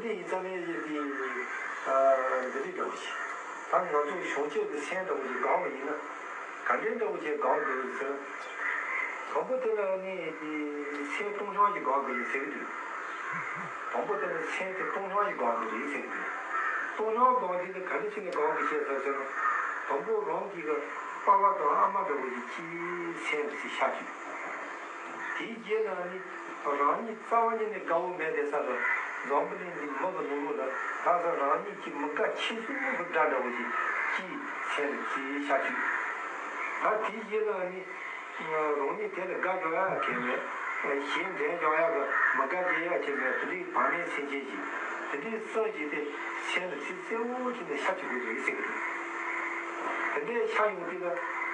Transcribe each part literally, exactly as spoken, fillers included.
འདི་ཡིན་ཙང་ནས་དེ་འདི་འདྲའི་འདྲ་བོ་ཞིག་ད་ང་ཚོ་གཞུང་ཆེན་གྱི་མཚན་འདྲ་བོ་ཞིག་དགོངས་པ་ཡིན་ན་ག་འདྲའི་འདྲ་བོ་ཞིག་དགོངས་དགོས་ཟེར། དང་པོ་དེ་ལ་ནི་དེ་མཚན་སྟོང་སྙོམས་ཞིག་དགོངས་དགོས་ཡིན་ཟེར་གྱི་འདུག་དང་པོ་དེ་ལ་མཚན་དེ་སྟོང་སྙོམས་ཞིག་དགོངས་དགོས་རེད་ཟེར་གྱི་འདུག་སྟོང་སྙོམས་དགོངས་དེ་ནི་ག་འདྲ་ཞིག་ནས་དགོངས་དགོས་ཤེས་ཟེར་ཟེར་ན། དང་པོ་རང་གི་གི་པ་ཕ་དང་ཨ་མ་འདྲ་བོ་ཞིག་གིས་མཚན་དེ་ཚིག་ཤ་བཅུག་དེའི་རྗེས་ལ་ནི་རང་ཉིད་རྩ་བ་ཉིད་ནས་དགའ་བོ་མེད་དེ་ས་ལ་འཛམ་བུ་གླིང་འདི་མི་གི་ནོར་བུ་ལ་ད་ས་རང་ཉིད་ཀྱི་མི་དགའ་ཆེ་ཤོས་ཀྱི་དགྲ་འདྲ་བོ་ཞིག་གིས་མཚན་ལ་ཚིག་ཤ་བཅུག་ད་དེའི་རྗེས་ལ་ནི་རང་ཉིད་དེ་ལ་དགའ་འཇོག་ཡག་གི་མེད། གཞན་འགྲན་འཇོག་ཡག་གི་མི་དགའ་བྱེད་ཡག་གི་མེད། དེ་འདྲའི་བར་མའི་མཚན་ཅན་ཞིག་དེ་འདྲའི་སུ་ཞིག་དེ་མཚན་ལ་ཚིག་གསལ་བོ་ཞིག་ནས་ཤ་བཅུག་དགོས་རེད་ཟེར་གི་འདུག་དེ་འདྲའི་ཤ་ཡོང་དུས་ལ་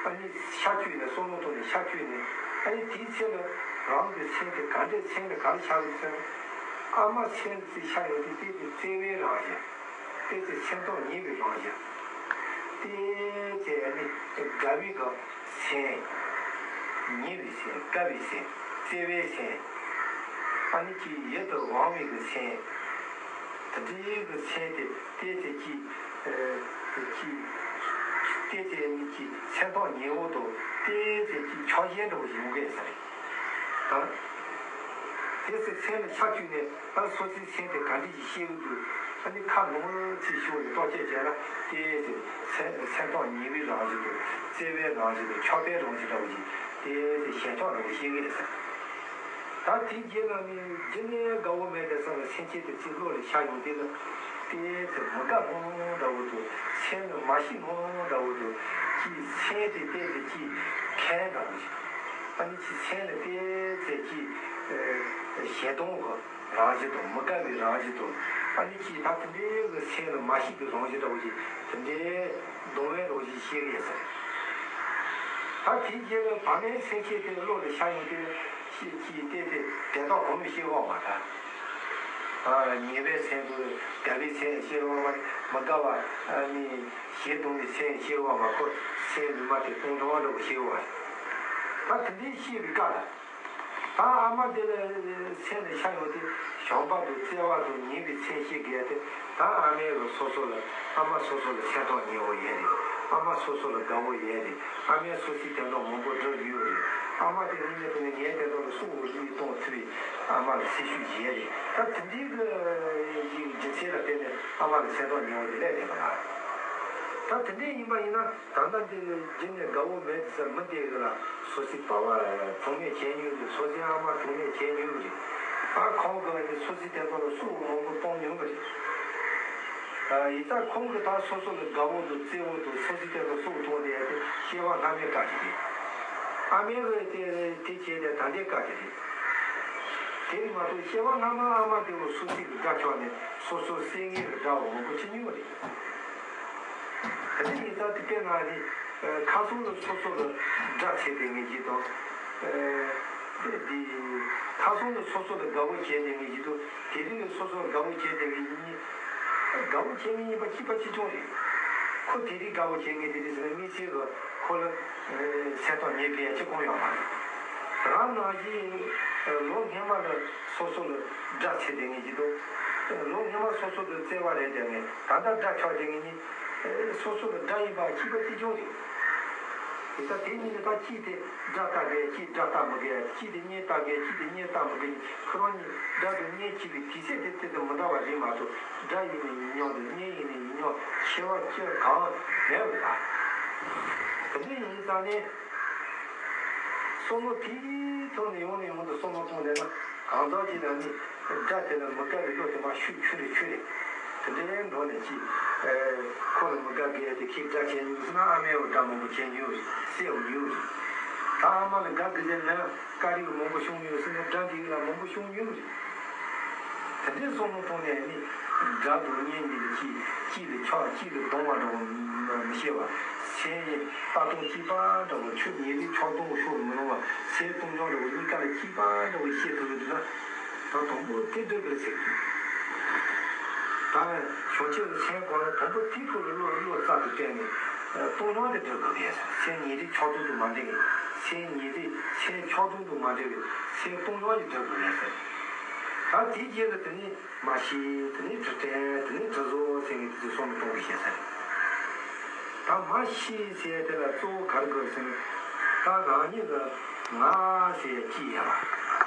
ཨ་ནི། ཤ་བཅུག་ནས་བསམ་བློ་གཏོང་ནས་ཤ་བཅུག་ནས་ཨ་ནི་དེའི་ཚེ་ལ་རང་གི་མཚན་དེ་ག་འདྲའི་མཚན་ལ་ག་རེ་ཆགས་ཀྱི་ཚེ་ཨ་མ་མཚན་དེ་ཆགས་ཡོང་དུས་དེ་དེ་བརྩེ་བའི་རང་བཞིན། དེ་དེ་མཚན་ཐོག་ཉེ་བའི་རང་བཞིན། དེ་དེ་ཨ་ནི་དགའ་བའི་གི་མཚན། ཉེ་བའི་མཚན་དགའ་བའི་མཚན་བརྩེ་བའི་མཚན། ཨ་ནི་ཀྱི་ཡིད་དུ་འོང་བའི་གི་མཚན། དེ་འདྲའི་གི་མཚན་དེ་དེ་དེ་ཀྱི་ཀྱི་དེ་དེ་ནི་ཀྱི་མཚན་ཐོག་ཉེ་བོ་དང་དེ་དེ་ཀྱི་ཆགས་ཞེན་འདྲ་བོ་ཞིག་ཡོང་གི་ཡོད་ས་རེད། ད་དེ་སྲིད་མཚན་ལ་ཆགས་བཅུག་ནས་ད་སོ་སོའི་མཚན་དེ་ག་འདྲ་ཞིག་ཤེས་ཀྱི་འདུག་ཨ་ནི་ཁ་ནང་ཚིག་ཤོར་ནས་རྟོག་དཔྱོད་བྱས་ན་དེ་དེ་མཚན་མཚན་ཐོག་ཉེ་བའི་རང་བཞིན་དང་བརྩེ་བའི་རང་བཞིན་དང་ཆགས་པའི་རང་བཞིན་འདྲ་བོ་ཞིག་དེ་དེ་ཞེན་ཆགས་འདྲ་བོ་ཤེས་ཀྱི་ཡོད་ས་རེད། ད་དེའི་རྗེས་ལ་ནི་འདི་ནས་དགའ་བོ་མེད་པའི་ས་ལ་སེམས་ཅན་དེ་ཚོའི་བློ་ལ་ཤར་ཡོང་དུས་ལ་དེ་ཚེ་མི་དགའ་སྣང་སྣང་འདྲ་བོ་དང་སེམས་ལ་མ་ཤི་སྣང་སྣང་འདྲ་བོ་དང་ཀྱི་སེམས་དེ་བལྟས་ཏེ་ཀྱི་ཁེངས་འདྲ་བོ་ཞིག་ཨ་ནི་ཀྱི་སེམས་ལ་བལྟས་ཚེ་ཀྱི་ཞེ་སྡང་གི་རང་བཞིན་དང་མི་དགའ་བའི་རང་བཞིན་དང་ཨ་ནི་ཀྱི་ད་དེ་འདྲའི་གི་སེམས་ལ་མ་ཤི་གི་རང་བཞིན་འདྲ་བོ་ཞིག་དེ་འདྲའི། སྡང་བའི་རང་བཞིན་ཤེས་ཀྱི་ཡོད་ས་རེད། ད་དེའི་རྗེས་ལ་བར་མའི་སེམས་ཅན་དེ་བློ་ལ་ཤར་ཡོང་དུས་ཤེས་ཀྱིས་བལྟས་ཏེ་དེ་དག་གོང་མའི་ཤེས་པ་མ་རེད། ཉེ་བའི་མཚན་དུ་དགའ་བའི་མཚན་ཤེས་པ་མ་རེད། མི་དགའ་བ་ནི་ཞེ་སྡང་བའི་མཚན་ཤེས་པ་མ་ཁོ་སེམས་ཉི་མ་དེ་སྟོང་སྟོང་འདྲ་བོ་ཤེས་པ་རེད། ད་དེ་འདྲའི་ཤེས་པའི་སྐབས་ལ། ད་ཨ་མ་དེ་ལ་མཚན་ལ་ཤར་ཡོང་དུས་བྱམས་པ་དང་བརྩེ་བ་དང་ཉེ་བའི་མཚན་ཤེས་དགོས་ཏེ་ད་ཨ་མའི་རུ་སོ་སོ་ལ་ཨ་མ་སོ་སོ་ལ་སེམས་ཐག་ཉེ་བོ་ཡོད་རེད། ཨ་མ་སོ་སོ་ལ་དགའ་བོ་ཡོད་རེད། ཨ་མའི་སོ་སོའི་དོན་དག་མང་པོ་བསྒྲུབས་ཡོད་རེད། ཨ་མ་དེ་ངའི་གནད་དོན་ནི་ངའི་དོན་དག་ལ་སུ་འོ་ཡིད་གཏོང་ཐུབ་པའི་ཨ་མ་ལ་སྲི་ཞུ་བྱས་རེད། ད་དེ་འདྲའི་གི་རྒྱུ་མཚན་ལ་བརྟེན་ནས་ཨ་མ་ལ་སེམས་ཐག་ཉེ་བོ་དེ་སླེབས་བསྡད་པ་ལ། ད་དེ་འདྲའི་ཡིན་པ་ཡིན་ན། ད་ལྟ་འདི་ནི་རྒྱུ་ནས་དགའ་བོ་མེད་ཟེར་མི་དེ་གི་ལ་སོ་སོའི་བ་བ་གྲོངས་མེད་བྱས་མྱོང་གི་སོ་སོའི་ཨ་མ་གྲོངས་མེད་བྱས་མྱོང་གི་རེད། ཨ་ཁོང་གི་ནི་སོ་སོའི་དེ་ཚོ་ལ་སུ་མང་པོ་གཏོང་མྱོང་གི་རེད། ཡིན་ཙང་ཁོང་གི་ད་སོ་སོ་ལ་དགའ་བོ་དང་བརྩེ་བོ་དང་སོ་སོའི་དེ་ཚོ་སུ་གཏོང་དེ་ཡ་དེ་སྐྱེ་བ་སྔ་མའི་བཀའ་དྲིན་རེད། ཨ་མའི་གི་དེ་དེ་བྱས་ནས་ད་ལྟའི་བཀའ་དྲིན་རེད། དེ་མ་གཏོགས་སྐྱེ་བ་སྔ་མ་ཨ་མ་དེ་བོ་སོ་སོའི་གི་དགྲ་ཆགས་ནས་སོ་སོ་སེམས་ངན་གི་དགྲ་བོ་མང་པོ་བྱེད་མྱོང་གི་རེད། དེ་ནས་ཡིན་ཙང་དེ་སྐད་ང་ནི་ཁ་སང་ལ་སོ་སོ་ལ་དགྲ་བྱས་ཏེ་ངེས་ཀྱི་དང་། དེ་འདི་ཁ་སང་ལ་སོ་སོ་ལ་དགའ་བོ་བྱས་ཏེ་ངེས་ཀྱི་དང་དེ་རིང་ལ་སོ་སོ་ལ་དགའ་བོ་བྱས་ཏེ་ངེས་ཀྱི་གཉིས། དགའ་བོ་བྱས་ངེས་གཉིས་པ་གཅིག་པ་གཅིག་རྐྱང་རེད། ཁོ་དེ་རིང་དགའ་བོ་བྱས་ངེས་དེ་རིང་ཟེར་ན་དམིགས་བསལ་གྱི་ཁོ་ལ་སེམས་ཐག་ཉེ་གི་ཡ་གཅིག་ཀྱང་ཡོད་མ་རེད། རང་ནང་བཞིན་ལོ་སྔོན་མ་ལ་སོ་སོ་ལ་དགྲ་བྱས་ཏེ་ངེས་ཀྱི་དང་། ལོ་སྔོན་མ་སོ་སོ་ལ་བརྩེ་བ་རེད་དེ་ངེས་ད་ལྟ་དགྲ་ཆགས་ཏེ་ངེས་གཉིས། སོ་སོ་ལ་དགྲ་ཡིན་པ་གཅིག་པ་གཅིག་རྐྱང་རེད། དེ་ལྟར་དེ་གཉིས་ནི་ད་གཅིག་དེ་དགྲ་ལྟ་དགོས་གཅིག་དགྲ་ལྟ་མི་དགོས་གཅིག་དེ་གཉེན་ལྟ་དགོས་གཅིག་དེ་གཉེན་ལྟ་མི་དགོས་ཁོ་རང་གཉིས་དགྲ་དང་གཉེན་གཅིག་པའི་དུས་ཚོད་དེ་དེ་དང་མི་འདྲ་བ་རེད་མ་གཏོགས་དགྲ་ཡིན་ནའི་ཡིན་མྱོང་དང་གཉེན་ཡིན་ནའི་ཡིན་མྱོང་ཁྱད་པར་ཅི་གང་མེད་པ་དང་། དེ་འདྲ་ཡིན་ཙང་ནས་བསམ་བློ་དེའི་ཐོག་ནས་ཡོང་ནས་ཡོང་དུ་བསམ་བློ་གཏོང་བསྡད་ན་གང་ཟག་ཅིག་ལ་ནི་དགྲ་དེ་ལ་མི་དགའ་བའི་བློ་དེ་མར་ཤུགས་ཆུ་རེ་ཆུ་རེ་དེ་འདྲའི་འགྲོ་ནས་ཅི། ཁོ་ལ་མི་དགའ་གི་དེ་ཁྱེད་དགྲ་བྱས་མྱོང་ཟེར་ན་ཨ་མའི་འོ་དགྲ་མང་པོ་བྱས་མྱོང་རེད་བསད་འོ་མྱོང་རེད། ད་ཨ་མ་ལ་དགའ་གི་ཟེར་ན་དཀའ་རིགས་མང་པོ་བྱུང་མྱོང་ཟེར་ན་དགྲ་འདི་ལ་མང་པོ་བྱུང་མྱོང་རེད། དེ་འདྲའི་བསམ་བློ་གཏོང་ནས་ནི་དགྲ་དང་གཉེན་གཉིས་ལ་གཅིག་གཅིག་ལ་ཆགས་གཅིག་ལ་སྡང་བ་འདྲ་བོ་མི་བྱེད་པ། སེམས་ལྟ་སྟངས་གཅིག་པ་འདྲ་བོ་ཆོས་ཉེ་རིང་ཆགས་སྡང་ཤོར་མི་རུང་བ་སེམས་སྟོང་སྙོམས་འདྲ་བོ་གཉིས་ཀ་ལ་གཅིག་པ་འདྲ་བོ་ཤེས་ཐུབ་ཡོད་འདུག་ན། ད་དང་པོ་དེ་འདོད་པར་ཟེར་གྱི། ད་བྱང་ཆུབ་ཀྱི་སེམས་གོང་ལ་དང་པོ་དེའི་ཐོག་ལ་བློ་བློ་རྩ་དུ་བཏོན་ནས་སྟོང་སྙོམས་དེ་འདོད་དགོས་པས་སེམས་ཉེ་རིང་ཆགས་སྡང་དུ་མ་འདྲེས། སེམས་ཉེ་རིང་སེམས་ཆགས་སྡང་དུ་མ་འདྲེས་པའི་སེམས་སྟོང་སྙོམས་ཀྱི་འདོད་དགོས་པས། ད་ ད་དེའི་རྗེས་ལ་དེ་ནས་མ་ཤི། དེ་ནས་དྲི་བྲལ། དེ་ནས་དྲི་རྫོགས་ཟེར་ནས་དེ་ཚོ་བསམ་བློ་གཏོང་དགོས་བཤད་ས་རེད། ད་མ་ཤི་ཟེར་དེ་ལ་གཙོ་བོ་ག་རེ་དགོས་ཟེར་ན། ད་རང་ཉིད་ལ་ང་ཟེར་ཅི་ཡོད་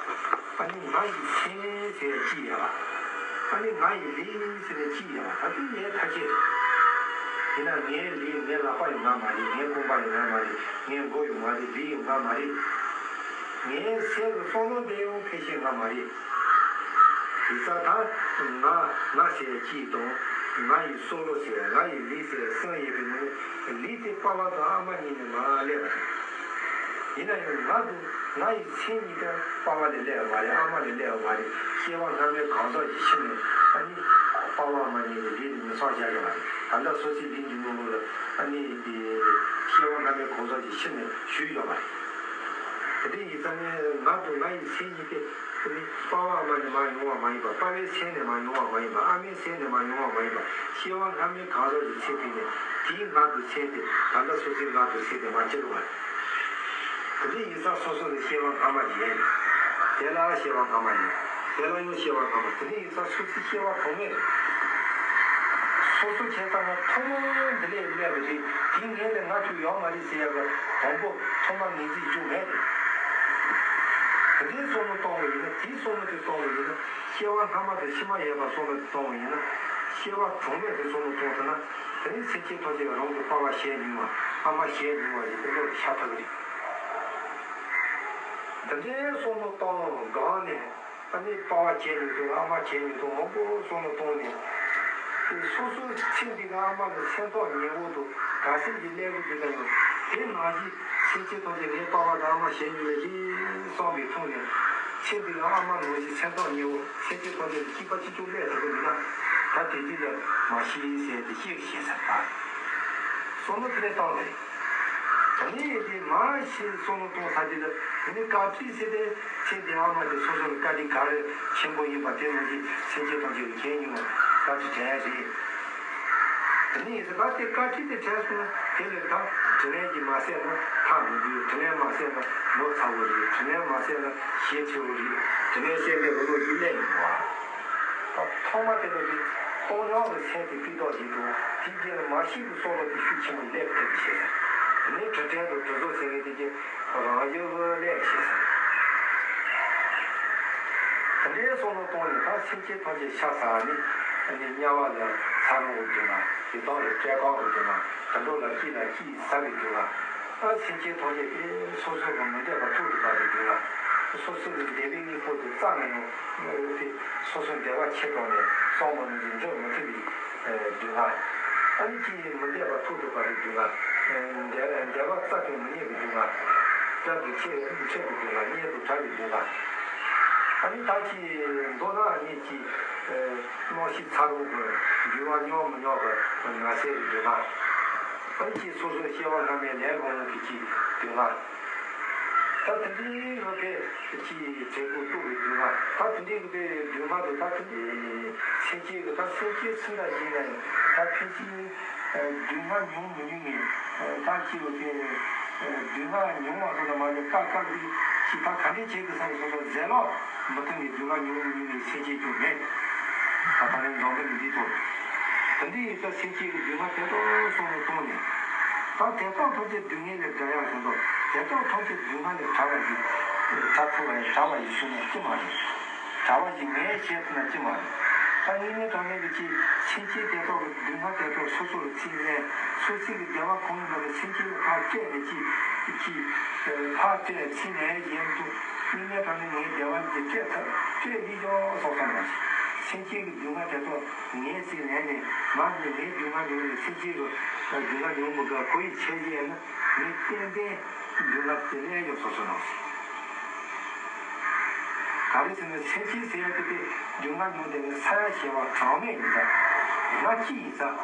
པ། ཨ་ནི་ང་ཡི་མཚན་ཟེར་ཅི་ཡོད་པ། ཨ་ནི་ང་ཡི་ལུས་ཟེར་ཅི་ཡོད་པ། ད་དེ་ངའི་ཐ་ཆད་རེད། ཡིན་ན་ངའི་ལུས། ངའི་ལག་པ་ཡང་ང་མ་རེད། ངའི་རྐང་པ་ཡང་ང་མ་རེད། ངའི་མགོ་ཡང་ང་རེད། ལུས་ཡང་ང་མ་རེད། ངའི་སེམས་ཀྱི་བསམ་བློ་དེ་ཡང་ཕལ་ཆེར་ང་མ་རེད། ཡིག་ཚགས་ད་ང་ང་ཟེར་གཅིག་དང་། ང་ཡི་སྲོག་བླུ་ཟེར། ང་ཡི་ལུས་ཟེར་གསུམ་ཡོད་པའི་ནང་ནས། ལུས་དེ་པ་ཕ་དང་ཨ་མ་གཉིས་ནས་མར་སླེབས་པ་རེད། ཡིན་ན་ཡང་ང་དང་ང་ཡི་མཚན་ཉིད་དེ་པ་ཕ་ལས་སླེབས་པ་མ་རེད། ཨ་མ་ལས་སླེབས་པ་མ་རེད། སྐྱེ་བ་སྔ་མའི་གང་ཟག་གི་ཕྱི་ནས། ཨ་ནི་པ་ཕ་ཨ་མ་གཉིས་ནས་ལུས་དེ་ཉོ་ཚོང་བྱ་ཡོད་པ་རེད། ད་ལྟ་སོ་སོའི་ལུས་འདི་ནང་ལོགས་ལ། ཨ་ནི་དེ་སྐྱེ་བ་སྔ་མའི་གང་ཟག་གི་ཕྱི་ནས་ཞུགས་ཡོད་པ་རེད། དེ་འདྲ་ཡིན་ཙང་ནས་ང་དང་ང་ཡི་མཚན་ཉིད་དེ། དེ་ནི་པ་ཕ་ཨ་མ་ནས་མར་ཡོང་བ་མ་ཡིན་པ། པ་ཕའི་མཚན་ནས་མར་ཡོང་བ་མ་ཡིན་པ། ཨ་མའི་མཚན་ནས་མར་ཡོང་བ་མ་ཡིན་པ། སྐྱེ་བ་སྔ་མའི་གང་ཟག་གི་མཚན་དེ་ནས། དེའི་ང་དང་མཚན་དེ་ད་ལྟ་སོ་སོའི་ང་དང་མཚན་དེ་མར་སྐྱེ་འགྲོ་བ་རེད། དེ་འདྲ་ཡིན་ཙང་སོ་སོ་ལ་སྐྱེ་བ་སྔ་མ་ཡིན། དེ་ལ་སྐྱེ་བ་སྔ་མ་ཡིན། དེ་ལ་ཡང་སྐྱེ་བ་སྔ་མ། དེ་འདྲ་ཡིན་ཙང་སོ་སོའི་སྐྱེ་བ་གྲངས་མེད་རེད། སོ་སོ་ཁྱེད་ཚང་ལ་ཐོག་མར་འདི་ལས་སླེབས་པ་རེད། དེ་ངེད་ལས་སྔ་ཕྱི་ཡོད་མ་རེད་ཟེར་ཡག་གི་དང་པོ་ཐོག་མར་ངེས་འཛིན་རྒྱུ་མེད་རེད། དེ་འདྲའི་བསམ་བློ་གཏོང་བ་ཡིན་ན། དེའི་བསམ་བློ་དེ་གཏོང་བ་ཡིན་ན། སྐྱེ་བ་སྔ་མ་དང་ཕྱི་མ་ཡོད་པ་བསམ་བློ་དེ་གཏོང་བ་ཡིན་ན། སྐྱེ་བ་གྲངས་མེད་དེ་བསམ་བློ་གཏོང་ཐུབ་ན། དེ་ནི་སེམས་ཅན་ཐམས་ཅད་རང་གི་པ་ཕ་བྱས་མྱོང་བ། ཨ་མ་བྱས་མྱོང་བ་ཞིག་དེ་ལོག་ཤར་ཐུབ་ཀྱི་རེད། འདི་འདྲའི་བསམ་བློ་བཏང་སྒང་ནས། ཨ་ནི་པ་ཕ་བྱས་མྱོང་དང་ཨ་མ་བྱས་མྱོང་དང་མང་པོ་བསམ་བློ་བཏང་ནས། དེ་སོ་སོའི་ཚེ་འདི་ག་ཨ་མ་གི་སེམས་ཐག་ཉེ་བོ་དང་ག་ཚད་ཀྱི་སླེབས་ཀྱི་འདུག་ན་ཡང་། དེ་ནང་བཞིན་སེམས་ཅན་ཐམས་ཅད་ངའི་པ་ཕ་དང་ཨ་མ་བྱས་མྱོང་ལེ་ཞིག་བསམ་པའི་ཐོག་ནས། ཚེ་འདི་ག་ཨ་མ་ནང་བཞིན་སེམས་ཐག་ཉེ་བོ་སེམས་ཅན་ཐམས་ཅད་ཀྱི་གཅིག་པ་གཅིག་རྐྱང་སླེབས་ཐུབ་ཀྱི་འདུག་ན། ད་དེ་དུས་ལ་མ་ཤི་ཟེར་དེ་ཤི་ཞེས་ཟེར་བ། བསམ་བློ་དེ་འདྲ་བཏང་རེད། དེ་ནས་དེ་མ་ཤི་བསམ་བློ་གཏོང་ས་དེ་ལ། དེ་ནས་བཀའ་དྲིན་ཟེར་ཏེ། ཚེ་འདི་ཨ་མ་དེ་སོ་སོ་ལ་བཀའ་དྲིན་ག་རེ་ཆེན་པོ་ཡིན་པ། དེ་ནང་བཞིན་སེམས་ཅན་ཐམས་ཅད་ཀྱི་མཁྱེན་མྱོང་བ་བཀའ་དྲིན་དྲན་རེད། དེ་ནས་ཡིན་ཟེར་ད་དེ་བཀའ་དྲིན་དེ་དྲན་སོང་ན། དེ་ལས་ད་དྲིན་ལན་གྱིས་མ་བསབ་ན་ཐབས་མི་འདུག་དྲིན་ལན་མ་བསབ་ན་ངོ་ཚ་བོ་རེད། དྲིན་ལན་མ་བསབ་ན་ཞེ་ཆེ་བོ་རེད། དྲིན་ལན་བསབ་ན་འོ་ལོ་ཡིན་ལས་ཡིན་པ། ཐོག་མ་དེ་ལ་གི་བཏང་སྙོམས་ཀྱི་སེམས་དེ་སྤུས་དག་ཞིག་དང་། དེའི་རྗེས་ལ་མ་ཤི་བའི་བསམ་བློ་དེ་ཤུགས་ཆེན་པོ་སླེབས་ཐུབ་པ་བྱེད། དེ་ནས་དྲི་བྲལ་དང་དྲི་རྫོགས་ཟེར་མཁན་དེ་གྱི་རང་བཞིན་ལ་སླེབས་བྱེད། དེ་འདྲའི་བསམ་བློ་བཏང་ནས་ད་སེམས་ཅན་ཐམས་ཅད་ཤ་ཟ་ནི། ཨ་ནི་དམྱལ་བ་ལ་ཚ་རུང་བ་འདུག་ན། ཡི་དྭགས་ལ་བཀྲེས་སྐོམ་བ་འདུག་ན། དུད་འགྲོ་ལ་སྐྱིད་ན་སྐྱིད་ཟ་བའི་འདུག་ན། ཨ་སེམས་ཅན་ཐམས་ཅད་དེ་སོ་སོ་གི་མི་འདོད་པ་ཐོག་ཏུ་བབས་པའི་དུས་ལ། སོ་སོ་གི་འདོད་པའི་དངོས་པོ་དེ་རྩ་ནས་ཡང་དེ་སོ་སོའི་འདོད་པ་ཆེ་དྲགས་ནས་བསམ་པ་ནང་བཞིན་འགྲུབ་མི་ཐུབ་པའི་དུས་ལ། ཨ་ནི་ཅི་ཡིན་མི་འདོད་པ་ཐོག་ཏུ་བབས་པའི་དུས་ལ། འདོད་འདོད་པ་རྩ་དེ་མི་རྙེད་པའི་དུས་ལ། སྐྲག་དུ་ཆེ་ཆེ་བའི་དུས་ལ། གཉེན་དུ་བྲལ་བའི་དུས་ལ། ཨ་ནི་ད་ཅི་མདོར་ན་ཨ་ནི་ཅི། རྨང་གཞི་ཚ་རུང་གི་འགྱུར་བ་མྱོང་མི་མྱོང་གི་ན་ཚ་གི་དུས་ལ། ཨ་ནི་ཅི་སོ་སོའི་སྐྱེ་བ་སྔ་མའི་ལས་དགོས་ཡོད་པའི་ཅི་དུས་ལ། ད་དེ་འདྲའི་ལོ་དེ་ཅི་བྱེད་དགོས་ཐུག་པའི་དུས་ལ། ད་དེ་འདྲའི་གི་དེ་སྡུག་བསྔལ་དེ། ད་དེ་འདྲའི་སེམས་ཅན་གི། ད་སེམས་ཅན་སུ་འདྲ་ཞིག་ན་ཡང་ད་ཕན་ཚུན་སྡུག་བསྔལ་མྱོང་མི་མྱོང་ངེས། ད་ཅི་ལོ་དེ་སྡུག་བསྔལ་མྱོང་བ་ཚོ་ལ་མ་ལས་ཀ་ཀ་འདི་ཅི་ད་ག་འདྲའི་བྱེད་དགོས་ས་རེད་སོ་སོ་ཟེར་ལོ། མི་མཐུན་པའི་སྡུག་བསྔལ་མྱོང་མི་མྱོང་ནི་སེམས་ཅན་ཀྱང་མེད། ད་ད་རིང་འཛམ་བུ་གླིང་འདིའི་ཐོག་ཏུ། དེ་འདྲ་ཡིན་ཙང་སེམས་ཅན་གྱི་སྡུག་བསྔལ་དེ་དག་བསམ་བློ་བཏང་ནས། ད་དེ་དག་ཐམས་ཅད་སྡུག་བསྔལ་ལས་བསྒྲལ་ཡག་དེ་དག་དེ་དག་ཐམས་ཅད་སྡུག་བསྔལ་ལས་བྲལ་བ་ཞིག་བྲལ་ཐུབ་པ་ཡིན། བྲལ་བ་ཡིན་ཞུ་ན་ཅི་མ་རེད། བྲལ་བ་ཞིག་ངས་བྱེད་ཐུབ་ན་ཅི་མ་རེད། ད་དངོས་གནས་དྲང་གནས་ཀྱི་ཅིག་སེམས་ཅན་དེ་དག་གི་སྡུག་བསྔལ་དེ་དག་སོ་སོ་ལ་ཚིག་ནས་སོ་སོའི་གི་བདེ་བ་གང་ཡིན་པ་ལ་སེམས་ཅན་ལ་ཕར་སྤྲད་ནས་ཅིག་ཅིག་ཕར་སྤྲད་ཚིག་ནས་ཡིན་དུ། དངོས་གནས་དྲང་གནས་ངའི་བདེ་བ་འདི་སྤྲད་ཐབས་སྤྲད་མི་ཆོག་སོགས་སོང་བ། སེམས་ཅན་གྱི་སྡུག་བསྔལ་དེ་དག་ངས་ཟིན་ནས་ནས་ང་ནི་ངའི་སྡུག་བསྔལ་མྱོང་ནས་སེམས་ཅན་གྱི་སྡུག་བསྔལ་མྱོང་མི་དགོས། གོ་ཡི་ཆེ་ཡིན་ན་ངས་ཏན་ཏན་སྡུག་བསྔལ་དེ་ལས་ཡོད་སོགས་སོང་བ། ག་རེ་ཟེར་ན་སེམས་ཅན་ཟེར་ཡ་དེ་དེ་སྡུག་བསྔལ་མྱོང་དེ་ནི་ས་ཡ་ཞེ་བ་གྲངས་མེད་ཡིན་ཙང་། ང་གཅིག་ཡིན་ཙང་།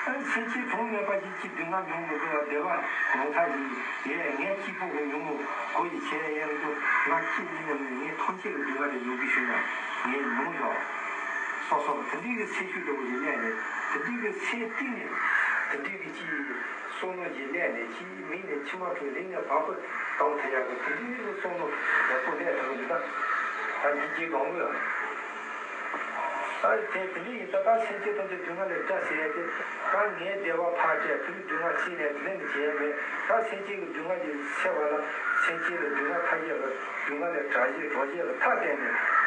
ཨ་སེམས་ཅན་གྲངས་མེད་པ་ཞིག་གིས་སྡུག་བསྔལ་མྱོང་མི་དགོས་པ་བདེ་བ་ངོ་མཚར་ཡིན། དེ་ངས་སྐྱིད་པོ་གི་མྱོང་མོད་གོ་ཡི་ཆེ་ཡང་དུ་ང་སྐྱིད་མི་ཉམས་ནས་ངས་ཐམས་ཅད་ཀྱི་སྡུག་བསྔལ་དེ་མྱོང་གི་ཤུགས་ན་ངས་མྱོང་ཡོད། སོ་སོར་དེ་འདྲའི་གི་སེམས་ཤུགས་འདྲ་བོ་ཞིག་སླེབས་ནས་དེ་འདྲའི་གི་སེམས་གཏིང་ནས་དེ་འདྲའི་གི་ཅིག་བསམ་བློ་ཞིག་སླེབས་ནས་ཅིག་མིག་ནས་མཆི་མ་འཁྲུག་ལག་ནས་བ་སྤུ་ལྡང་ཐུབ་ཡག་གི་དེ་འདྲའི་གི་བསམ་བློ་ཡག་པོ་སླེབས་ཐུབ་ཀྱི་འདུག་ད་འདི་རྗེས་གང་དགོས། ད་དེ་དེ་འདྲ་ཡིན་ཙང་ད་སེམས་ཅན་ཐམས་ཅད་སྡུག་བསྔལ་ལས་བསྒྲལ་ཟེར་ཡ་དེ། ད་ངའི་བདེ་བ་ཕར་བསྒྲལ། བོད་སྡུག་བསྔལ་ཕྱིན་ནས་དེ་ནས་མི་བྱེད་ཡ་མེད། ད་སེམས་ཅན་གྱི་སྡུག་བསྔལ་དེ་སེལ་བ་ལ་སེམས་ཅན་ལ་སྡུག་བསྔལ་ཐར་ཡས་ལ་སྡུག་བསྔལ་ལས་བསྒྲལ་ཡས་སྒྲོལ་ཡས་ལ་ཐབས་བསྟན་ནས་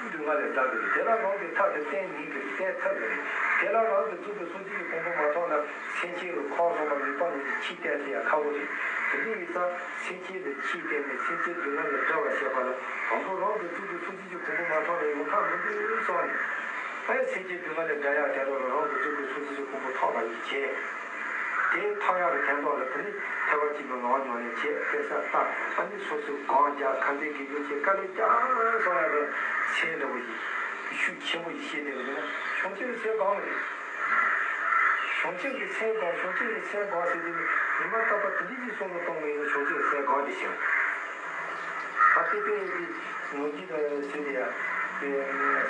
སྡུག་བསྔལ་ལས་བསྒྲལ་གི་རེད། དེ་ལ་རང་གི་ཐབས་དེ་བསྟན་ཉན་གི་རེད། བསྟན་ཐུབ་གི་རེད། དེ་ལ་རང་གི་མཛུབ་གུ་སོ་གཅིག་གི་གོང་བུ་མ་ཐོགས་ན་སེམས་ཅན་ལ་ཁོག་བཟུང་བ་མི་སྤང་ནས་ཆོས་བསྟན་ཟེར་ཡ་ཁག་པོ་རེད། དེ་འདྲ་ཡིན་ཙང་སེམས་ཅན་ལ་ཆོས་བསྟན་ནས་སེམས་ཅན་སྡུག་བསྔལ་ལས་བསྒྲལ་བར་བྱེད་པ་ལ་དང་པོ་རང་གི་མཛུབ་གུ་སོ་གཅིག་གི་གོང་བུ་མ་ཐོགས་ན་ཡོང་ཐབས་མི་འདུག་བསམ་ནས། ཨེ་སེམས་ཅན་སྡུག་བསྔལ་ལས་བསྒྲལ་ཡག་དེ་དག་ལ་རང་གི་མཛུབ་གུ་སོ་གཅིག་གི་གོང་བུ་ཐོགས་པ་ཡིན་བྱས། དེ་ཐོགས་ཡག་གི་དོན་དག་ལ་དེ་ནི་ཐེག་པ་ཆེན་པོའི་ངང་ཉམས་ལེན་བྱས། དཔེ་ཆ་ལྟ། ཨ་ནི་སོ་སོའི་སྒོམ་རྒྱག། ཁ་འདོན་དགེ་སྦྱོར་བྱས། དཀའ་ལས་རྒྱག་སོང་ཡག་གི་མཚན་འདྲ་བོ་ཞིག་ཤུགས་ཆེན་པོ་ཞིག་བཤད་བསྡད་པ་ཡིན་ན་བྱང་ཆུབ་སེམས་སྒོམ་རེད། བྱང་ཆུབ་ཀྱི་སེམས་སྒོམ། བྱང་ཆུབ་ཀྱི་སེམས་སྒོམ་ཟེར་དུས་ནི་ཉི་མ་རྟག་པར་དེ་འདྲ་ཞིག་བསམ་བློ་གཏོང་བ་ཡིན་ན་བྱང་ཆུབ་ཀྱི་སེམས་སྒོམ་དེ་ཤེས། ད་དེ་དཔེ་དེ་ངོ་རྒྱུ་དང་ཟེར་དེ་ཡ།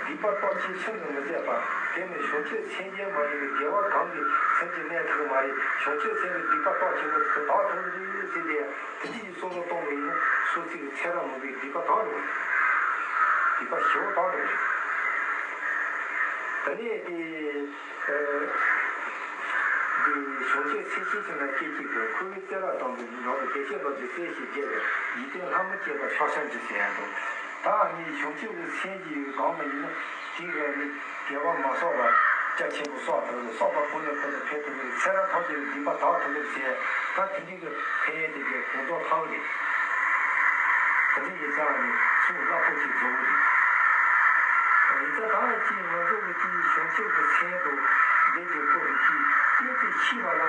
སྡིག་པ་རྟོག་ཅིང་ཚིམ་དུ་མི་བྱེད་པ། དེ་ནི་བྱང་ཆུབ་སེམས་ཅན་མ་ཡིན་པའི་དགེ་བ་གང་གིས་ཚིམ་གྱིས་གནས་ཐུབ་ཀྱི་མ་རེད། བྱང་ཆུབ་སེམས་ཀྱི་སྡིག་པ་རྟོག་ཆེན་པོ་དེ་དག་ཐུབ་ཀྱི་རེད་ཟེར་དེ་ཡ། དེ་འདྲ་ཞིག་བསམ་བློ་གཏོང་བ་ཡིན་ན་སོ་སོའི་ཚེ་རབས་མུན་པའི་སྡིག་པ་དག་འགྲོ་གི་རེད། སྡིག་པ་ཞེ་པོ་དག་འགྲོ་གི་རེད། དེ་ནས་དེ། ཨ། འདི་བྱང་ཆུབ་སེམས་ཤེས་ཀྱི་ན་སྐད་ཅིག་གིས་ཁོ་བོའི་བཙན་རབ་དང་པོའི་ནང་དུ་བདེ་གཤེགས་རྣམས་ཀྱི་སྲས་ཞེས་བརྗོད་པས་འཇིག་རྟེན་ལྷ་མོ་བཅས་པ་ཕྱག་ཤར་གྱིས་ཟེར་ཡང་འདུག་ད་ནི་བྱང་ཆུབ་ཀྱི་སེམས་ཀྱི་སྒོམ་པ་ཡིན་ན་དེའི་རིང་ནི་དགེ་བ་མ་གསོག་པར་རྒྱ་ཆེན་པོ་གསོག་ཐུབ་རེད། གསོག་པ་ཀུན་ལས་ཀུན་ཏུ་འཕེལ་ཐུབ་རེད། ཚེ་རབས་ཐམས་ཅད་ཀྱི་སྡིག་པ་དག་ཐུབ་རེད་ཟེར། ད་དེ་འདྲའི་གི་ཕན་ཡོན་དེ་གའི་གོ་རྟོགས་ཐོབ་རེད། དེ་འདྲ་ཡིན་ཙང་ནི་ཚུར་རླབས་པོ་ཆེ་རྫོགས་རེད། ཡིན་ཙང་ད་ཅི་ང་ཚོ་གི་ཅི་བྱང་ཆུབ་ཀྱི་སེམས་དང་བདེ་གི་སྐོར་གྱི་ཅི་བལྟས་ཏེ་ཤེས་པ་ལ།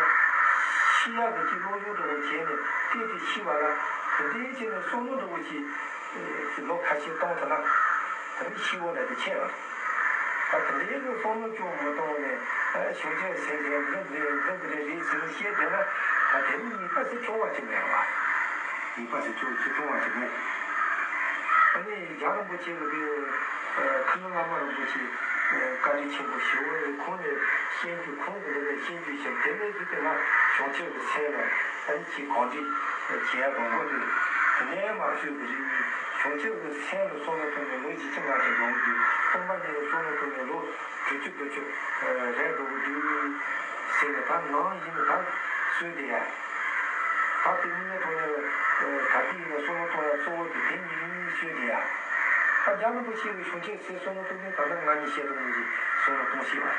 ཤེས་ཡག་གི་ཅི་བློ་སྦྱོང་འདྲ་བོ་བྱས་ནས་བལྟས་ཏེ་ཤེས་པ་ལ། དེ་འདྲའི་ཅི་ནས་བསམ་བློ་འདྲ་བོ་ཞིག་ལོ་ཁ་ཤས་གཏོང་ཐུབ་ན། དེ་ནི་ཤེས་བོ་ལ་དེ་ཁྱད་པར། ད་དེ་འདྲའི་གི་བསམ་བློ་ཅུང་མི་གཏོང་ནས་བྱང་ཆུབ་སེམས་ཟེར་འདི་འདི་འདི་འདི་རེད་ཟེར་ནས་བཤད་བསྡད་ན། ད་དེ་ནི་ངེས་པ་ཟེར་ཆུང་བ་ཅིག་མེད་པ། ངེས་པ་ཟེར་ཆུང་ཆུང་བ་ཅིག་མེད། ཨ་ནི་རྒྱལ་བ་རིན་པོ་ཆེ་གི་དེ་ཁ་ནང་བླ་མ་རིན་པོ་ཆེ་བཀའ་དྲིན་ཆེན་པོ་ཞེ་པོ་རེད། ཁོང་ནས་བཤད་རྒྱུ་ཁོང་གི་ལས་ལ་བཤད་རྒྱུ་ཞིག་དེ་ནས་དེ་དེ་ན་བྱང་ཆུབ་ཀྱི་སེམས་ལ། ཨ་ནི་ཅིག་གང་འདྲི་བྱས་རོགས་པ་དེ་དེ་ནས་མ་བཟོད་པ་རེད། བྱང་ཆུབ་ཀྱི་སེམས་ལ་བསམ་བློ་གཏོང་ནས་ལོ་བཞི་བཅུ་ལྔ་བཅུ་ལོངས་དུས་སྟོང་པ་ཉིད་ལ་བསམ་བློ་གཏོང་ནས་ལོ་དྲུག་ཅུ་བདུན་ཅུ་རེད་འགྲོ་གི་འདུག་ཟེར་ནས་ད་ནང་ཡིན་ན་ད་གསོལ་དེ་ཡ། ད་དེ་མིན་ན་ཐོག་ནས་ད་དེ་ཡིན་ན་བསམ་བློ་གཏོང་ཡ་གཙོ་བོ་དེ་དེ་ཡིན་གསོལ་དེ་ཡ། ད་རྒྱ་ནག་པ་ཆེ་བའི་བྱང་ཆུབ་སེམས་བསམ་བློ་གཏོང་མཁན་ད་ལྟ་ང་གཉིས་བཤད་དུ་མི་འཇུག་བསམ་བློ་གཏོང་ཤེས་པ།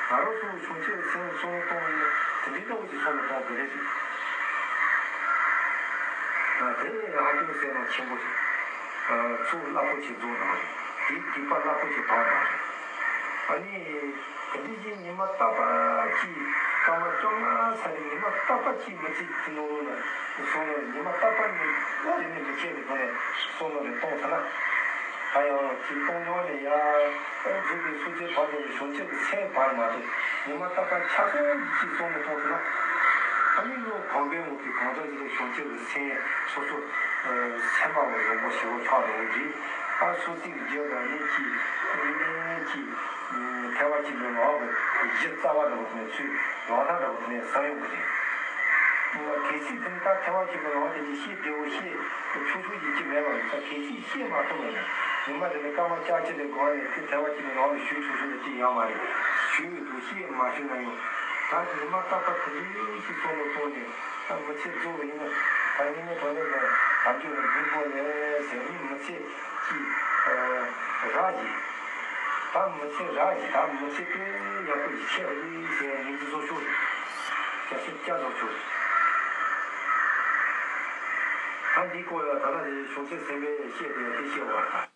ང་རང་ཚོ་བྱང་ཆུབ་སེམས་བསམ་བློ་གཏོང་བ་ཡིན་ན་དེ་འདྲའི་འདྲ་བོ་ཞིག་བསམ་བློ་གཏོང་དགོས་རེད་ཟེར། ད་དེ་ནི་ཧ་ཅང་སེམས་ནང་ཆེན་པོ་རེད། ཚུར་རླབས་པོ་ཆེ་རྫོགས་གནང་རེད། དེའི་སྡིག་པ་རླབས་པོ་ཆེ་དག་གནང་རེད། ཨ་ནི། དེ་འདྲ་ཞིག་ཉི་མ་རྟག་པར་གྱི་སྐར་མ་བཅོ་ལྔ་ཚར་རེ་ཉི་མ་རྟག་པར་གྱི་མི་ཚེ་གི་ནང་ལོགས་ལ་སོང་ནས་ཉི་མ་རྟག་པར་ཉིན་གང་རེ་ནས་མི་ཁྱད་དུ་འཕགས་ནས་བསམ་བློ་རེ་གཏོང་ཐུབ་ན། ད་ཡང་ཅིག་གཏོང་སྙོམས་ནས་ཡར་འཛུགས་པའི་སོ་སོའི་བར་དུ་བྱང་ཆུབ་ཀྱི་སེམས་བར་མ་གཏོགས་ཉི་མ་རྟག་པར་ཆ་ཚང་ཅིག་བསམ་བློ་གཏོང་ཐུབ་ན། ཨ་ནི་བློ་གོམས་པའི་ངང་གིས་གང་ལྟར་ཅིག་བྱང་ཆུབ་ཀྱི་སེམས་སོ་སོ་སེམས་པ་ལ་རོལ་མོ་ཞེ་པོ་ཆགས་འགྲོ་གི་རེད། ཨ་སོ་སོའི་རྒྱུད་ལ་ནི་ཅིག་ནི་ཅིག་ཐེག་པ་ཆེན་པོའི་ངང་གི་གཞི་རྩ་བ་འདྲ་བོ་དེ་ནས་ཚུར་ལམ་སྣ་འདྲ་བོ་དེ་ནས་བསམ་ཡོང་གི་རེད། གལ་སྲིད་དེ་ནི་ད་ཐེག་པ་ཆེན་པོའི་ངང་དེ་ཅིག་ཤེས་བདེ་བོ་ཤེས་ཆོག་ཆོག་ཡིན་གྱི་མེད་པ་ཡིན་ཙང་། གལ་སྲིད་ཤེས་མ་ཐུབ་པ་ཡིན་ན་ཉི་མ་དེ་ནས་སྐར་མ་ལྕགས་ཕྱེ་ལས་སྒང་ནས་དེ་ཐེག་པ་ཆེན་པོའི་ངང་ལ་ཞུགས་ཆོག་ཆོག་ལ་ཅི་ཡང་མ་རེད། ཞུགས་ཡོད་དུ་ཤེས་མ་ཞུགས་ན་ཡང་ད་ཉི་མ་རྟག་པར་དེ་འདྲའི་ཞིག་བསམ་བློ་གཏོང་ནས་ད་མི་ཚེ་རྫོགས་པ་ཡིན་ན། ད་ཉི་མ་དོན་དག་གི་དམ་ཆོས་ལ་འཛིན་དགོས་ལས་ཟེར་ནས་མི་ཚེ་ཅིག་རག་བཞིན། ད་མི་ཚེ་རག་བཞིན། ད་མི་ཚེ་དཔེ་ཡག་པོ་ཞིག་ཆད་པ་རེད་ཟེར་ངོས་འཛིན་བཟོ་ཆོག་རེད། སྐྱ་སེར་སྐྱ་བཟོ་ཆོག་རེད། ད་འདིའི་སྐོར་ལ་ད་ལྟ་རེ་བྱང་ཆུབ་སེམས་དཔས་བཤད་དེ་དེ་བཤད་པ་དང་།